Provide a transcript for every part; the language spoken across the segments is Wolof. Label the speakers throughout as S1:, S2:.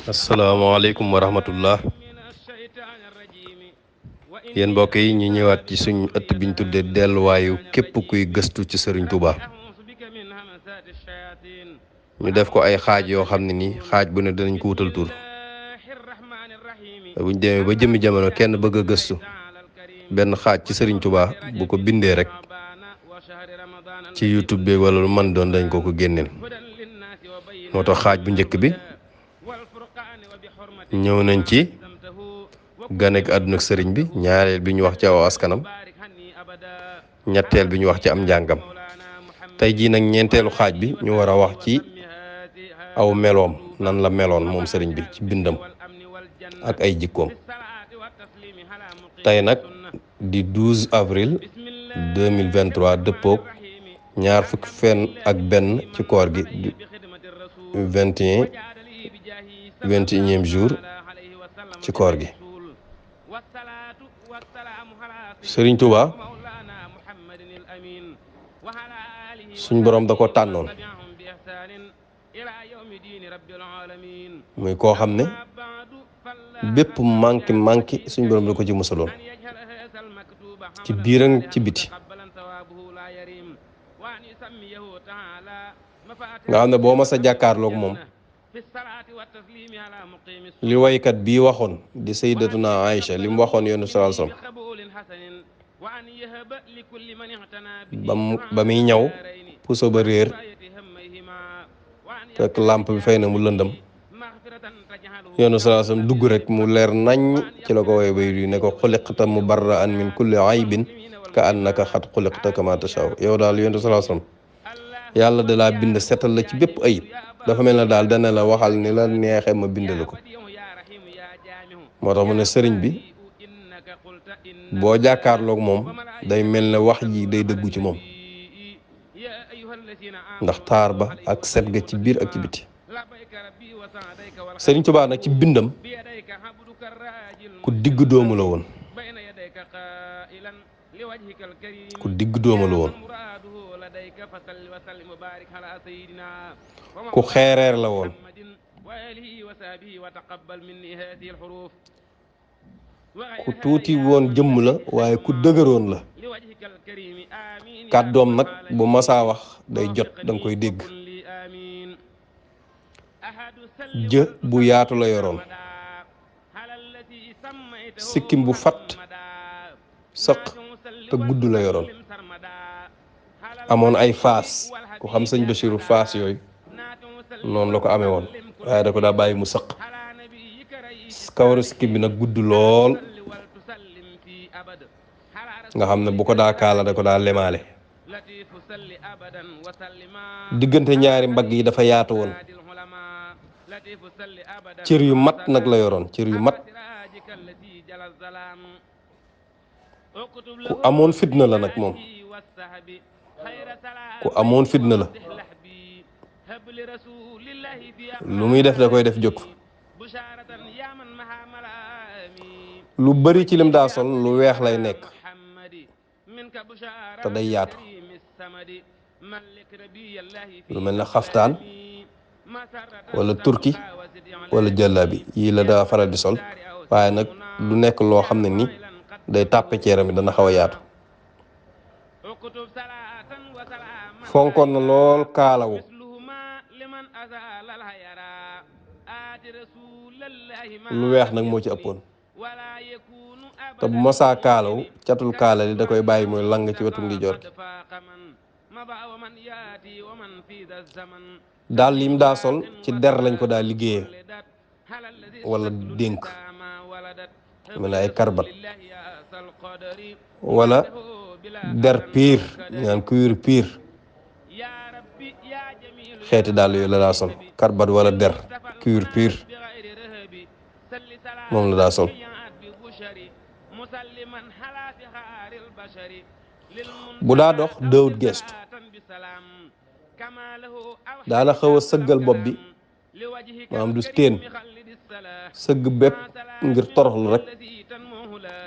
S1: asalaamaaleykum wa rahmatullah yéen mbokk yi ñu ñëwaat ci suñ ëtt biñ tuddee delluwaayu képp kuy gëstu ci Sëriñ Tuuba ñu def ko ay xaaj yoo xam ne nii xaaj bu ne dinañ ko wutal tur buñ demee ba jëmmi jamono kenn bëgg a gëstu benn xaaj ci Sëriñ Tuuba bu ko bindee rek ci YouTube bi wala lu man doon dañ ko génneel moo tax xaaj bu njëkk bi ñëw nañ ci ganek àdduna ak sëriñ bi, ñaareel bi ñu wax ci aw askanam, ñetteel bi ñu wax ci am njàngam. tey jii nag ñeenteelu xaaj bi ñu war a wax ci aw meloom, nan la meloon moom sëriñ bi ci bindam ak ay jikkoom. tey nag di 12 avril 2023 dëppook ñaar fukki fan ak benn ci koor gi 21e jour ci koor gi. Sëriñ Tuuba suñ boroom da ko tànnoon muy koo xam ne bépp manki suñ boroom da ko ci musaloon ci biir ak ci biti, nga xam ne boo ma sa jàkkaarloog moom li waykat bii waxoon di sayyidatuna Aïcha li mu waxoon yoonu sallallahu alayhi wasallam ba muy ñaw puso ba réer fekk làmp bi fay na mu lëndëm, yoonu sallallahu alayhi wasallam dugg rek mu leer nañ ci la ko way bay di ne ko xuliqta mubarra'an min kulli aybin ka annaka xat xuliqta kama tashaw. yow daal yoonu sallallahu alayhi wasallam yàlla da laa bind setal la ci bépp ayib, dafa mel na daal dana la waxal ni la neexee ma bindal ko. moo tax mu ne sëriñ bi boo jàkkaarloog moom day mel ne wax ji day dëggu ci moom ndax taar ba ak set ga ci biir ak ci biti. Sëriñ Tuubaa nag ci bindam ku digg doomu la woon, ku digg doomu la woon, ku xeereer la woon, ku tuuti woon jëmm la waaye ku dëgëroon la. kàddoom nag bu masaa wax day jot, danga koy dégg. jë bu yaatu la yoroon, sikkim bu fat sëq te gudd la yoroon, amoon ay faas. ku xam sëñ Bachiru faas yooyu noonu la ko amee woon, waaye da ko daa bàyyi mu sëq. kawaru sikkim bi nag gudd lool, nga xam ne bu ko daa kaala da ko daa lemaale. diggante ñaari mbagg yi dafa yaatu woon, cër yu mat nag la yoroon, cër yu mat. ku amoon fitna la nag moom, ku amoon fitna la. lu muy def da koy def jóg. lu bari ci lim daa sol lu weex lay nekk te day yaatu, lu mel ne xaftaan wala turki wala jàllaabi yii la daa faral di sol, waaye nag du nekk loo xam ne ni day tàppe ci yaram mi, dana xaw a yaatu. fonkoon na lool kaalawu, lu weex nag moo ci ëppoon. te bu masaa kaalawu catul kaala li da koy bàyyi muy lang ci wetu ndijoor gi. daal lim daa sol ci der lañ ko daa liggéeyee wala dénk, mel na ay karbat wala der piir, ñaan cuir piir. xeeti daal yooyu la daa sol, karbat wala der cuir piir moom la daa sol. bu daa dox dëwut gestu, daana xaw a sëggal bopp bi, maanaam du teen, sëgg bépp ngir toroxlu rek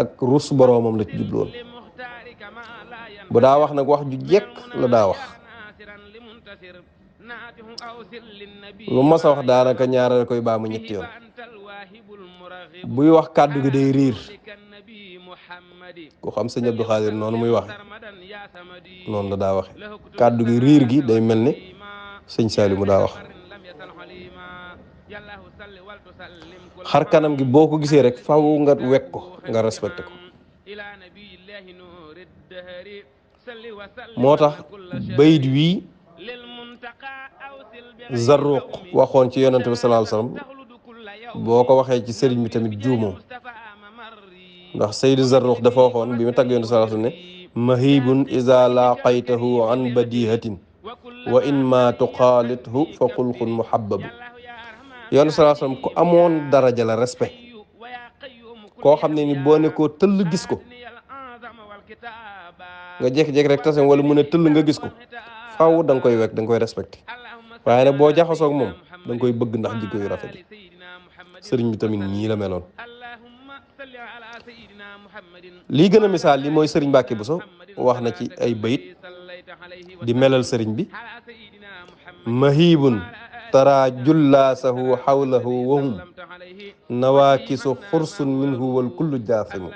S1: ak rus boroomam la ci jubloon. bu daa wax nag wax ju jekk la daa wax, lu mas a wax daanaka ñaareel koy baamu ñetti yoon buy wax kàddu gi day riir ku xam sëñ Abdou Khadir noonu muy waxe noonu la daa waxe kàddu gi riir gi day mel ni sëñ Saliou mu daa wax xar kanam gi boo ko gisee rek faw nga wekk ko nga respecté ko moo tax bayit wii Zarruq waxoon ci yonente bi sallallahu alayhi wasallam boo ko waxee ci sëriñ bi tamit juumoo ndax Sayyidu Zarruq dafa waxoon bi mu tagg yonente sallallahu alayhi wasallam ne mahibun iza laqaytahu an badihatin wa in ma tuxaalithu fa xulqun muhabbabu yonente sallallahu alayhi wasallam ku amoon daraja la respect koo xam ne ni boo ne koo tëll gis ko nga jékki-jékki rek tasam wala mu ne tëll nga gis ko faaw da nga koy wekk da nga koy respecté waaye nag boo jaxasoo ak moom da nga koy bëgg ndax jikko yu rafet sëriñ bi tamit ñii la meloon. lii gën a misaal li mooy sëriñ Mbàkke Buso wax na ci ay bayit di melal sëriñ bi mahibun tara jullaasahu xawlahu wahum nawaakisu xursun minhu wal kullu jaasimu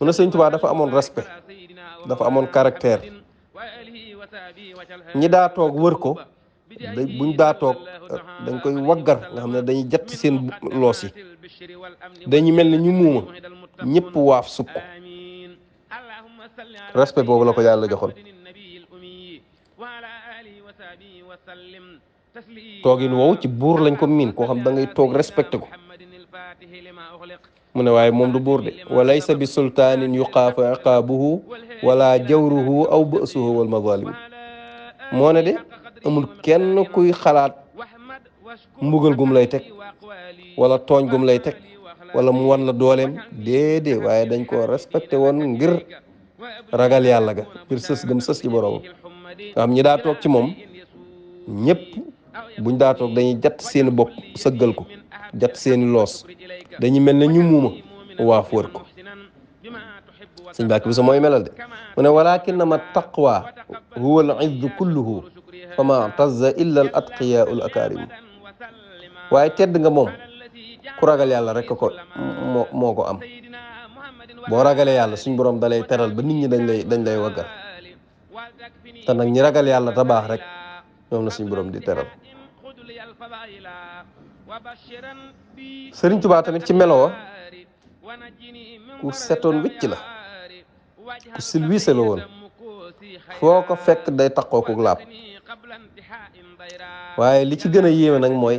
S1: mu ne sëriñ Tuubaa dafa amoon respect dafa amoon caractère ñi daa toog wër ko buñ daa toog dañ koy waggar nga xam ne dañuy jatt seen loos yi dañu mel ne ñu muuma ñëpp waaf sukk respect boobu la ko yàlla joxoon toogin woowu ci buur lañ ko miin koo xam da ngay toog respecté ko mu ne waaye moom du buur de wa laysa bi sultaanin yuqaafu iqaabuhu wala jawruhu aw ba'suhu wal mazalimu moo ne de amul kenn kuy xalaat mbugal gum lay teg wala tooñ gum lay teg wala mu wan la dooleem déedéet waaye dañ koo respecté woon ngir ragal yàlla ga ngir sës gëm sës ci borom nga xam ñi daa toog ci moom ñëpp buñ daa toog dañuy jatt seeni bopp sëggal ko jatt seeni loos dañuy mel ne ñu muuma waaf wër ko sëñ Mbàkke Buso mooy melal de mu ne walakinnama taqwa huwa al izzu kulluhu fama tazza illa al atqiyaa al akarimu waaye tedd nga moom ku ragal yàlla rek ko moo ko am boo ragalee yàlla suñ borom dalay teral ba nit ñi dañ lay waggar te nag ñi ragal yàlla te baax rek ñoom la suñ borom di teral Sëriñ Tuubaa tamit ci meloo ku setoon wicc la ku silwiise la woon foo ko fekk day taqoo ku laab waaye li ci gën a yéeme nag mooy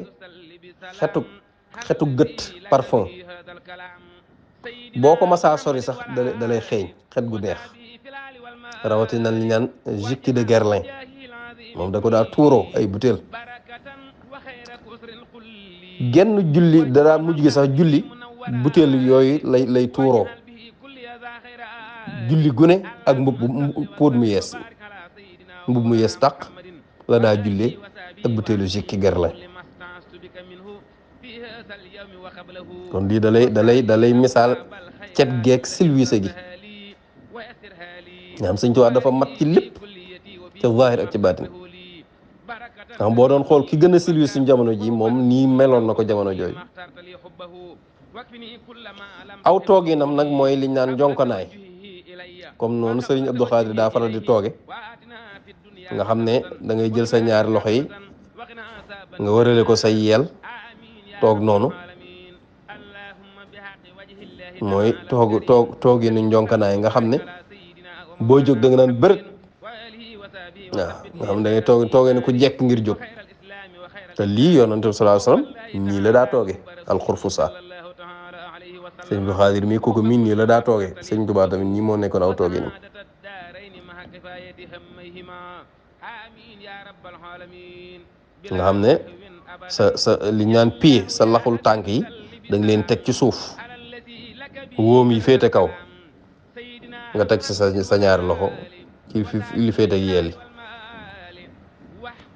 S1: xetu gët parfum boo ko masaa sori sax da lay xeeñ xet gu neex rawatina li ñaan jus de Guerlain moom da ko daa tuuroo ay butéel genn julli dara mujj gi sax julli butéel yooyu lay tuuroo julli gune ak póot mu yees mbub mu yees tàq la daa jullee ak butéelu jikki Guerlain kon lii dalay misaal cet geek silwiise gi nga xam Sëñ Tuubaa dafa mat ci lépp ci zaahir ak ci baatin xam boo doon xool ki gën a silwiise suñu jamono ji moom nii meloon na ko jamono jooju aw tooginam nag mooy liñ naan njonkanaay comme noonu Sëriñ Abdou Khadir daa faral di tooge nga xam ne da ngay jël sa ñaari loxo yi nga wërale ko say yeel toog noonu mooy toogi nu njonkanaay nga xam ne boo jóg da nga naan bërët waaw nga xam ne da ngay toogee ne ku jekk ngir jóg te lii yonante bi sallallahu alayhi wasallam nii la daa tooge alxurfusa sëñ Abdou Khadir mii kooku miin nii la daa tooge sëñ Tuubaa tamit ñii moo nekkoon aw tooge ni nga xam ne sa li ñaan pied sa laxul tànk yi da nga leen teg ci suuf wóom yi féete kaw nga teg ci sa ñaari loxo ci li féete ak yeel yi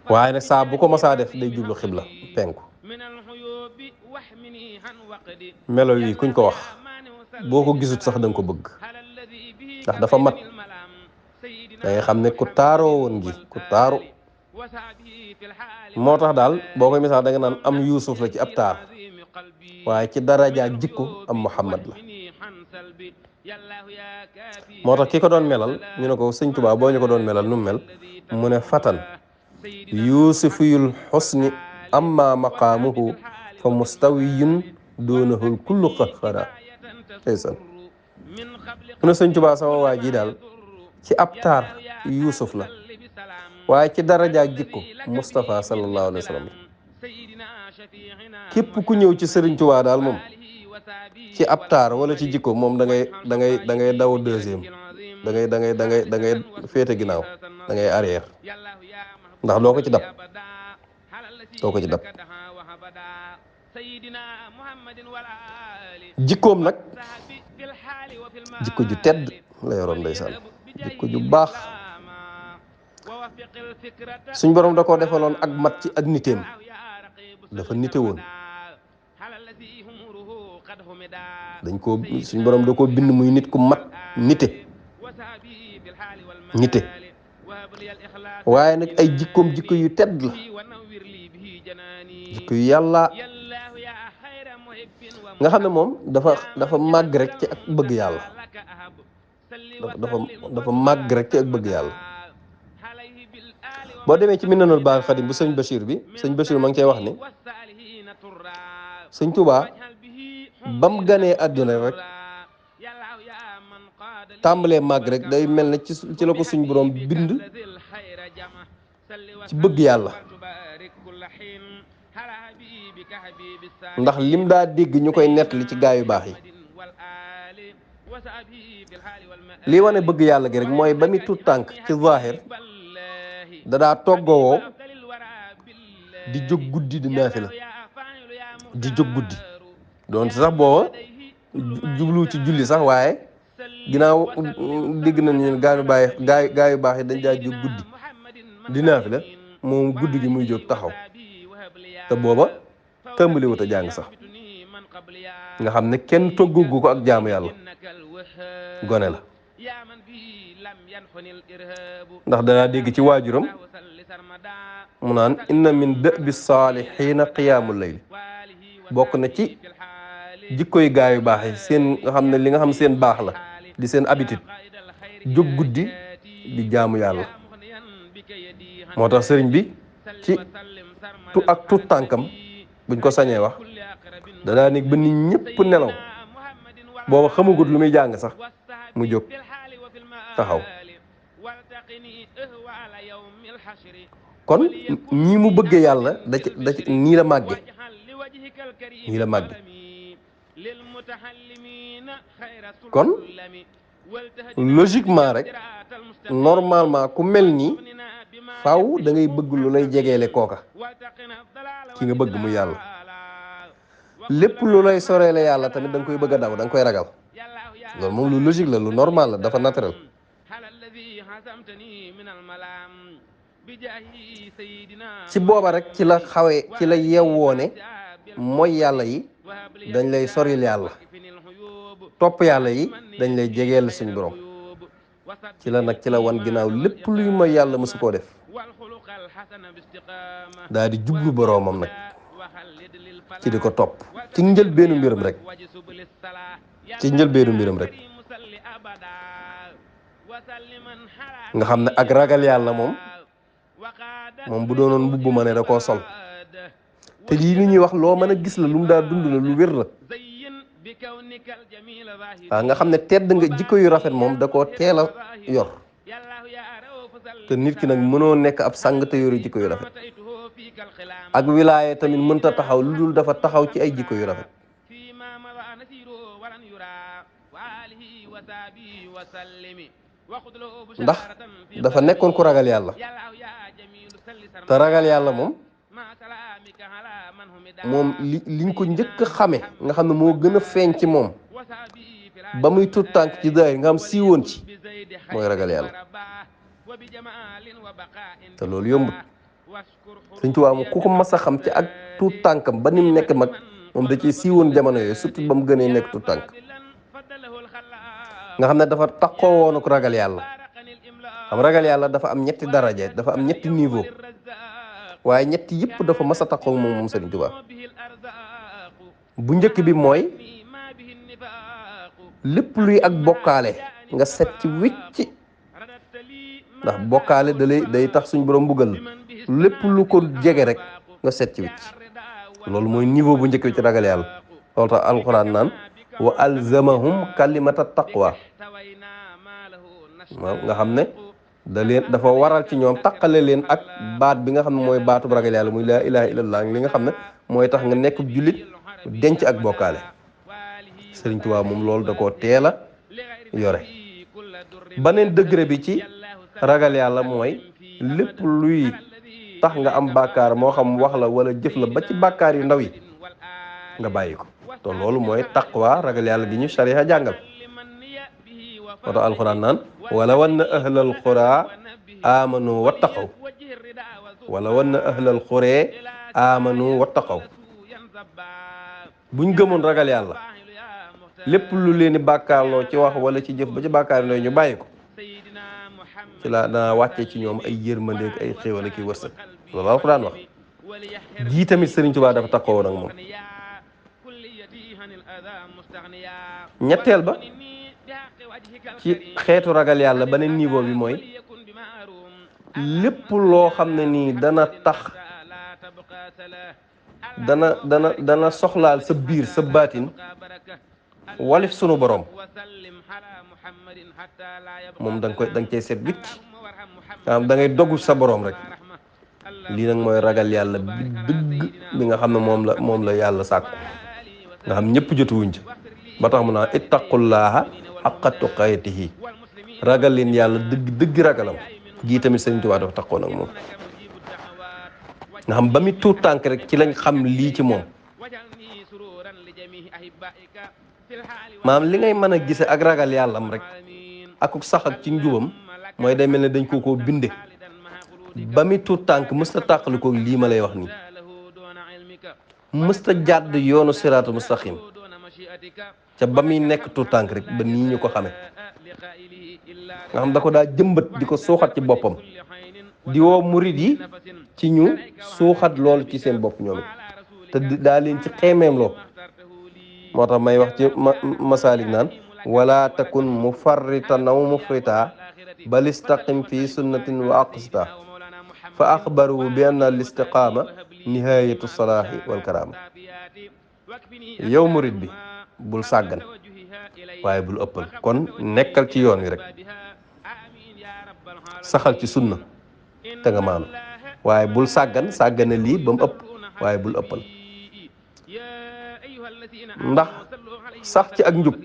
S1: waaye nag saa bu ko masaa def day jublu xibla penku melo yi kuñ ko wax boo ko gisut sax da nga ko bëgg ndax dafa mat da ngay xam ne ku taaroo woon gi ku taaru moo tax daal boo koy misaal da nga naan am Yuusuf la ci ab taar waaye ci daraja ak jikko am Muhammad la moo tax ki ko doon melal ñu ne ko Sëñ Tuubaa boo ñu ko doon melal nu mel mu ne fatan yuusufiyul xusni amma maqaamuhu fa mustawiyun doonahul kullu xaxara teysan mu ne Sëñ Tuubaa sama waa ji daal ci ab taar Yuusuf la waaye ci daraja ak jikko Moustapha sallallahu alayhi wa sallam képp ku ñëw ci Sëriñ Tuubaa daal moom ci ab taar wala ci jikko moom da ngay daw deuxième da ngay féete ginnaaw da ngay arrière ndax doo ko ci dab jikkoom nag jikko ju tedd la yoroon ndeysaan jikko ju baax suñ borom da koo defaloon ak mat ci ak niteem dafa nite woon suñ borom da koo bind muy nit ku mat nite waaye nag ay jikkoom jikko yu tedd la jikko yu yàlla nga xam ne moom dafa màgg rek ci ak bëgg yàlla dafa màgg rek ci ak bëgg yàlla boo demee ci Minanul Baaqil Xadiim bu sëñ Bachir bi sëñ Bachir ma ngi cey wax ni sëñ Tuubaa bam ganee àdduna rek tàmbalee màgg rek day mel ne ci la ko suñ borom bind ci bëgg yàlla ndax lim daa dégg ñu koy nettali ci gaa yu baax yi lii wane bëgg yàlla gi rek mooy ba muy tuut tànk ci zaahir da daa toggowoo di jóg guddi di naafila di jóg guddi doon sax booba jublu ci julli sax waaye ginnaaw dégg nañu gaa yu baax yi dañ daa jóg guddi di naafila moom guddi gi muy jóg taxaw te booba tàmbali wut a jàng sax nga xam ne kenn toggugu ko ak jaamu yàlla gone la ndax danaa dégg ci waajuram mu naan inna min da'bi saalihiina qiyaamul layl bokk na ci jikkoy gaa yu baax yi seen nga xam ne li nga xam seen baax la di seen habitude jóg guddi di jaamu yàlla moo tax sëriñ bi ci tuut tànkam buñ ko sañee wax danaa nekk ba nit ñëpp nelaw booba xamagut lu muy jàng sax mu jóg taxaw kon ñii mu bëggee yàlla da ci nii la màgge kon logiquement rek normalement ku mel nii faaw da ngay bëgg lu lay jegeele kooka ki nga bëgg mu yàlla lépp lu lay soreele yàlla tamit da nga koy bëgg a daw da nga koy ragal loolu moom lu logique la lu normal la dafa naturel ci booba rek ci la yewwoo ne mooy yàlla yi dañ lay soril yàlla topp yàlla yi dañ lay jegeel suñu borom ci la wan ginnaaw lépp luy mooy yàlla mësu koo def daal di jublu boroomam nag ci di ko topp ci njëlbeenu mbiram rek nga xam ne ak ragal yàlla moom bu doonoon mbubb ma ne da koo sol te lii li ñuy wax loo mën a gis la lu mu daa dund la lu wér la waaw nga xam ne tedd nga jikko yu rafet moom da koo teel a yor te nit ki nag mënoo nekk ab sàng te yoru jikko yu rafet ak wilaaye tamit mënta taxaw lu dul dafa taxaw ci ay jikko yu rafet ndax dafa nekkoon ku ragal yàlla te ragal yàlla moom liñ ko njëkk a xame nga xam ne moo gën a feeñ ci moom ba muy tut tànk ci daay nga am siiwoon ci mooy ragal yàlla te loolu yombut Sëñ Tuubaa moom ku ko mas a xam ci ak tut tànkam ba ni mu nekk mag moom da ciy siiwoon jamono yooyu surtout ba mu gënee nekk tut tànk nga xam ne dafa taxoo woon ak ragal yàlla xam ragal yàlla dafa am ñetti daraja dafa am ñetti niveau waaye ñetti yëpp dafa mas a taxaw moom Sëriñ Tuubaa bu njëkk bi mooy lépp luy ak bokkaale nga set ci wicc ndax bokkaale day tax suñ borom mbugal lépp lu ko jege rek nga set ci wicc loolu mooy niveau bu njëkk bi ci ragal yàlla loolu tax alxuraan naan wa alzamahum kalimata taqwa nga xam ne dafa waral ci ñoom taqale leen ak baat bi nga xam ne mooy baatu ragal yàlla muy laa ilaha illallah li nga xam ne mooy tax nga nekk jullit denc ak bokkaale Sëriñ Tuubaa moom loolu da koo teel a yore beneen degré bi ci ragal yàlla mooy lépp luy tax nga am bàkkaar moo xam wax la wala jëf la ba ci bàkkaar yu ndaw yi nga bàyyi ko te loolu mooy taqwa ragal yàlla gi ñu sariya jàngal moo tax alxuraan naan wala wanna ahlal xuraa amanu wattaqaw wala wanna ahlal xuree amanu wattaqaw buñ gëmoon ragal yàlla lépp lu leen di bàkkaarloo ci wax wala ci jëf ba ci bàkkaar yooyu ñu bàyyi ko ci la dana wàccee ci ñoom ay yërmandeeg ay xéewal ak i wërsëg loolu alxuraan wax jii tamit Sëriñ Tuubaa dafa taxawoon ak moom ñetteel ba ci xeetu ragal yàlla beneen niveau bi mooy lépp loo xam ne nii dana tax dana soxlaal sa biir sa baatin walif sunu borom moom da nga cey seet wicc nga da ngay dogu sa borom rek lii nag mooy ragal yàlla bi dëgg bi nga xam ne moom la yàlla sàkku nga xam ñëpp jotuwuñ ci ba tax mu naa ittaqullaha haqqa tuqaatihi ragal leen yàlla dëgg ragalam gii tamit Sëriñ Tuubaa dafa taxoon ak moom nga xam ba mi tuut tànk rek ci lañ xam lii ci moom maanaam li ngay mën a gise ak ragal yàllam rek ak sax ak ci njubam mooy day mel ne dañ koo binde ba mi tuut tànk mësta tàqali ko lii ma lay wax nii mësta jàdd yoonu siraatu mustaqim ca ba muy nekk tuut tànk rek ba nii ñu ko xame nga xam da ko daa jëmbat di ko suuxat ci boppam di woo murid yi ci ñu suuxat loolu ci seen bopp ñoom it te daa leen ci xeemeem loo moo tax may wax ci masaalik naan wala takun mufarritan aw mufrita bal istaqim fi sunnatin wa aqsita fa axbaru bi anna al istiqaama nihayatu salaahi wal karaama yow murid bi bul sàggan waaye bul ëppal kon nekkal ci yoon wi rek saxal ci sunna te nga maanu waaye bul sàggane lii ba mu ëpp waaye bul ëppal ndax sax ci ak njub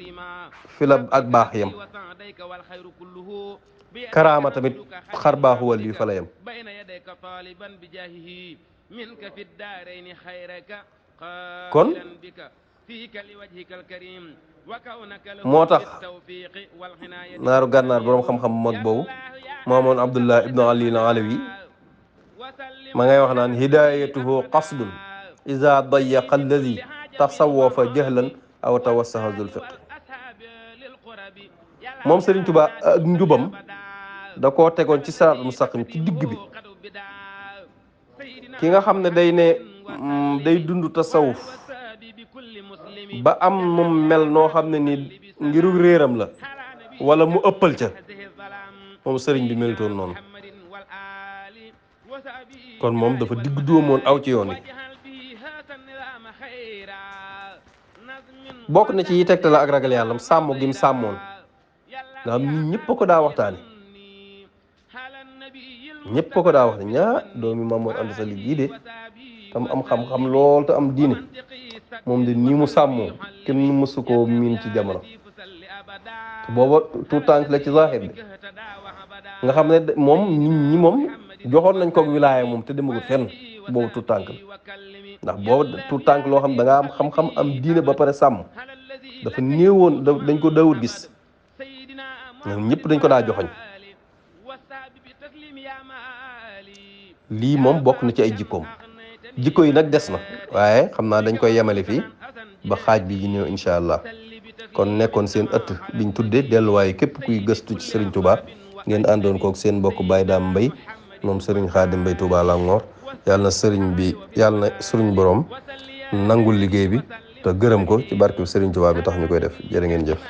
S1: fi la ak baax yem karaama tamit xar baaxu wal yi fa la yem kon moo tax naaru gànnaar boroom xam-xam mag boobu maamoon Abdullah ibnu Ali al-Alawi ma ngay wax naan hidayatuhu qasdun iza dayaqa alladi tasawafa jahlan aw tawassaha zul fiq moom Sëriñ Tuubaa ak njubam da koo tegoon ci siraat mustaqim ci digg bi ki nga xam ne day dund tasawuf ba am mu mel noo xam ne ni ngiru réeram la wala mu ëppal ca moom sëriñ bi melutoon noonu kon moom dafa digg dóomoon aw ci yoon yi bokk na ci yi tegte la ak ragal yàllam sàmm gim sàmmoon nga xam nit ñëpp ko daa waxtaane ñëpp ko daa wax ne ñaa doomi Mamoor Anta Sali bii de tam am xam-xam lool te am diine moom de nii mu sàmmoo kenn mësu koo miin ci jamono booba tout tànk la ci zahir bi nga xam ne moom nit ñi moom joxoon nañ ko wilaaya moom te demagut fenn boobu tout tànk la ndax boobu tout tànk loo xam da nga am xam-xam am diine ba pare sàmm dafa néewoon dañ ko dawut gis ñoom ñëpp dañ ko daa joxoñ lii moom bokk na ci ay jikkoom jikko yi nag des na waaye xam naa dañ koy yemale fii ba xaaj bi yi ñëw incha allah kon nekkoon seen ëtt biñ tudde delluwaaye képp kuy gëstu ci Serigne Touba ngeen àndoon kook seen mbokk Baye Dame Mbaye moom Serigne Khadim Mbaye Touba Langor yàlla na Serigne borom nangul liggéey bi te gërëm ko ci barke Serigne Touba bi tax ñu koy def jërë ngeen jëf.